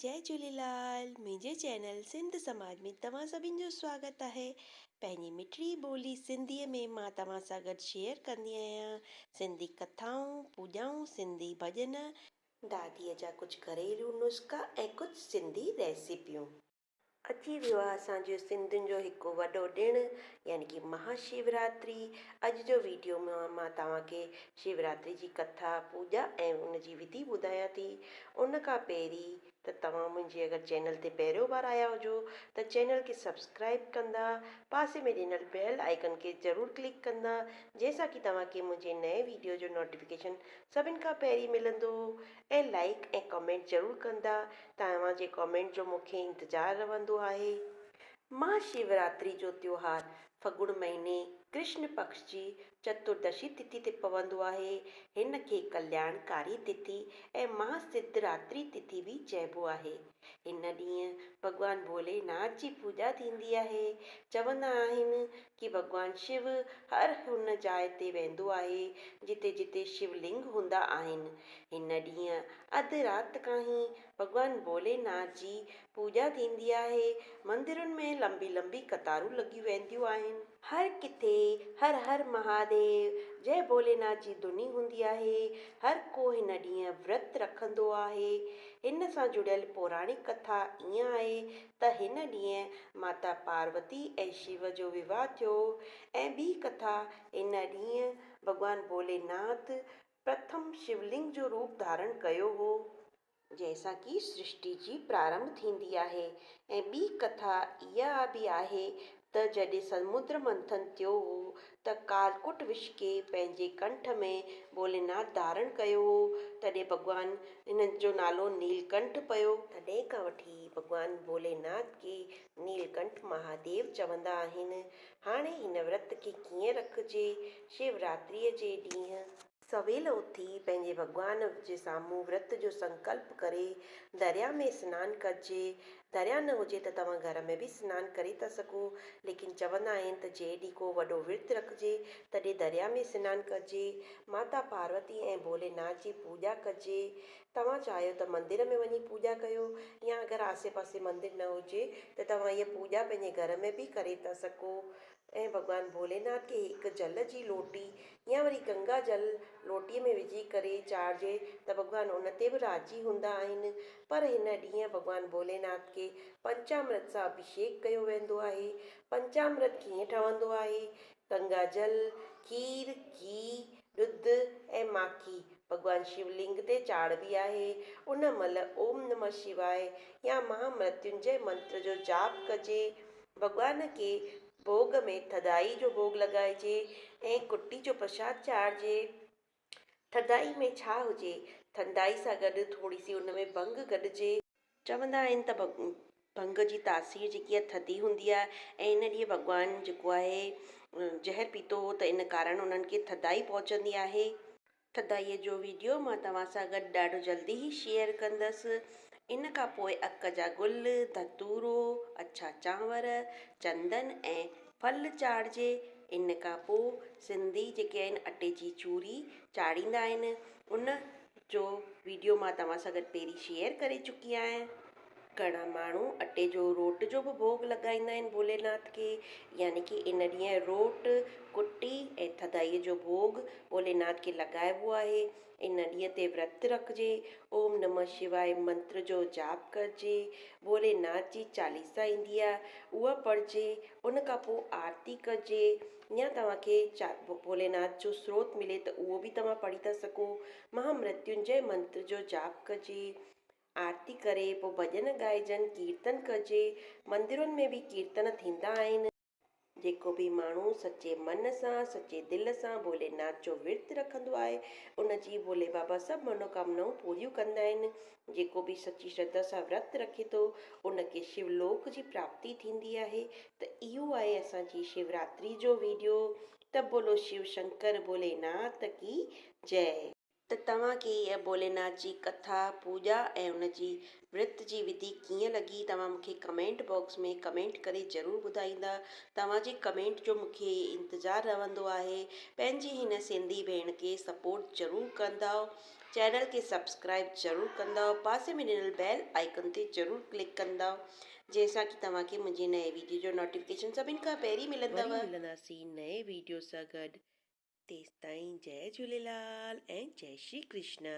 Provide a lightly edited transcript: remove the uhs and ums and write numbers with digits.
جئي جهوليلال منهنجي چينل سنڌ سماج ۾ توهان سڀن جو سواگت آهي پنهنجي مٺڙي ٻولي سنڌي ۾ مان توهان سان گڏ شيئر ڪندي آهيان سنڌي ڪٿائون پوڄائون سنڌي ڀڄن داديء جا ڪجهه گهريلو نسخا ۽ ڪجهه سنڌي ريسيپيون. اچي ويو آهي اسان جو سنڌين جو هڪ وڏو ڏڻ يعني ڪي مها شوراتري اڄ جو ويڊيو ۾ مان توهان کي شوراتري جي ڪٿا پوڄا ۽ ان جي وڌي ٻڌايان ٿي ان کان پهرين ته توهان منهنجي اگر چينل تي پهريون بار آيا هجو ته چينل کي سبسڪرائب ڪندا پاسي ۾ ڏنل بيل آئيڪن کي ضرور ڪلڪ ڪندا جنهن سان ڪي توهان کي منهنجي نئين ويڊيو جو نوٽيفڪيشن سڀن کان پهرين ملندو ۽ لائيڪ ۽ ڪمينٽ ضرور ڪندا توهان جي ڪمينٽ جو مون کي انتظار رهندو آهي. مها شوراتري جو تيوهار ڦڳڻ مهيني ڪرشن پڪش جي چتردشي تٿي تي پوندو آهي. هن کي ڪلياڻ ڪاري تٿي ۽ مها سڌ راتري تٿي به چئبو آهي. هن ڏينهن ڀڳوان ڀولي ناٿ جي پوڄا ٿيندي آهي. چوندا آهن ڪي ڀڳوان شو هر هن جاء تي ويندو آهي جتي جتي شو لنگ هوندا آهن. هن ڏينهن اڌ رات کان ئي ڀڳوان ڀولي ناٿ جي پوڄا ٿيندي آهي. مندرن ۾ لنبي لنبي قطارون لڳي وينديون آهن. هر ڪٿي هر هر مهاديو، جئه ڀوليناٿ جي ڌني هوندي آهي. هر ڪو هن ڏينهن ورت رکندو آهي. هن سان جڙيل پوراڻڪ ڪٿا ائين آهي ته هن ڏينهن ماتا پاروتي ۽ شو جو وواهه ٿيو ۽ ٻي ڪٿا هن ڏينهن ڀڳوان ڀوليناٿ پرٿم شولنگ جو روپ ڌارڻ ڪيو هو. جنهن سان ڪي سرشٽي جي پرارنڀ ٿيندي آهي ۽ ٻي ڪٿا اها به آهي ته جڏهن سمندر منٿن ٿيو هو ته ڪالڪوٽ وش کي پنهنجي ڪنٺ ۾ ڀوليناٿ ڌارڻ ڪيو هو تڏهن ڀڳوان هن جو نالو نيلڪنٺ پيو. تڏهن کان وٺي ڀڳوان ڀوليناٿ کي نيلڪنٺ مهاديو چوندا آهن. هاڻي هن ورت کي ڪيئن رکجي؟ شوراتريء جي ڏينهن. سويل اٿي پنهنجي ڀڳوان جي سامهون ورت جو سنڪلپ ڪري دريا ۾ سنان ڪجي. دريا نه هجي ته توهان گهر ۾ به سنان ڪري ٿا سگهو ليڪن چوندا آهن ته جنهن ڏينهن ڪو وڏو ورت رکجي تڏهن دريا ۾ سنان ڪجي. ماتا پاروتي ۽ ڀوليناٿ جي پوڄا ڪجي. توهان چاهيو ته مندر ۾ وڃي پوڄا ڪيو يا اگر آسي پاسي مندر نه هجي ته توهان هيء پوڄا پنهنجي گهر ۾ به ڪري ٿا سگهو. ۽ ڀڳوان ڀوليناٿ کي هڪ جل جي لوٽي يا وري گنگا جل لوٽيء ۾ وجهي ڪري چاڙهجي ته ڀڳوان ان تي به راضي هوندا آهن. پر هن ڏينهن ڀڳوان ڀوليناٿ کي پنچامرت سان اڀيشيڪ ڪيو ويندو آهي. پنچامرت ڪيئن ٺهندو آهي؟ گنگا جل، کير، گيهه، ڏڌ ۽ ماکي ڀڳوان شو لنگ تي چاڙهبي آهي. ان مهل اوم نمه شواء يا مها مرتيونجي منتر جو جاپ ڪجي. ڀڳوان کي ڀوڳ ۾ ٿڌائي جو ڀوڳ لڳائجي ۽ ڪٽي جو پرشاد چاڙهجي. ٿڌائي ۾ ڇا هجي؟ ٿڌائي سان گڏ ٿوري سي ان ۾ ڀنگ گڏجي. چوندا آهن ته ڀنگ جي تاثير جيڪي آهي ٿڌي هوندي آهي ۽ ان ڏينهن ڀڳوان جيڪو آهي زهر پيتو هو ته ان ڪارڻ انهن کي ٿڌائي پهچندي آهي. ٿڌائيء جو ويڊيو مان توهان سان گڏ ڏاڍو جلدي ئي شيئر ڪندس. ان کان پوء اڪ جا گل، ڌتورو، اڇا چانور، چندن ۽ ڦل چاڙهجي. ان کان پوء سنڌي جيڪي آهن اٽي جي چوري چاڙهيندا آهن. ان جو ويڊيو مان توهان سان گڏ پهرين شيئر ڪري چڪي آهيان. گهڻا ماڻهو اٽي جو روٽ جو به ڀوڳ لڳائيندا آهن ڀوليناٿ کي يعني ڪي ان ڏينهن روٽ، ڪٽي ۽ ٿڌائيء جو ڀوڳ ڀوليناٿ کي لڳائبو آهي. ان ڏينهن تي ورت رکجي، اوم نمه شواء منتر جو جاپ ڪرجي، ڀوليناٿ جي چاليسا ايندي آهي اها پڙهجي، ان کان پوء آرتي ڪجي يا توهان کي ڀوليناٿ جو سروت ملي ته اهو به توهان پڙهي ٿا سگهو، مها مرتيونجي منتر جو جاپ ڪجي. آرتي ڪري پوء ڀڄن ڳائجن، ڪيرتن ڪجي، مندرن ۾ به ڪيرتن ٿيندا آهن. جيڪو به ماڻهو سچي من سان، سچي دل سان ڀولي ناٿ جو ورت رکندو آهي، ان جي ڀولي بابا سڀ منوڪامنائون پوريون ڪندا آهن. جيڪو به سچي شرڌا سان ورت رکي ٿو، ان کي شو لوڪ جي پراپتي ٿيندي آهي. ته اهو آهي اسان جي شوراتري جو ويڊيو. ته بولو شو شنڪر ڀولي ناٿ ڪي جئه. ته توهان کي هيء ڀوليناٿ جي ڪٿا، پوڄا ۽ ان جي ورت جي وڌي ڪيئن لڳي توهان مون کي ڪمينٽ باڪس ۾ ڪمينٽ ڪري ضرور ٻڌائيندا. توهان جي ڪمينٽ جو مون کي انتظار رهندو آهي. پنهنجي هن سنڌي ڀيڻ کي سپورٽ ضرور ڪندؤ. چينل کي سبسڪرائيب ضرور ڪندؤ پاسي ۾ ڏنل بيل آئيڪن تي ضرور ڪلڪ ڪندؤ جنهن سان ڪي توهان کي منهنجي نئين ويڊيو جو نوٽيفڪيشن سڀن کان پهرين ملندو. وري ملنداسين نئين ويڊيو سان گڏ تيستائين جئي جهوليلال ۽ جئي شري ڪرشنا.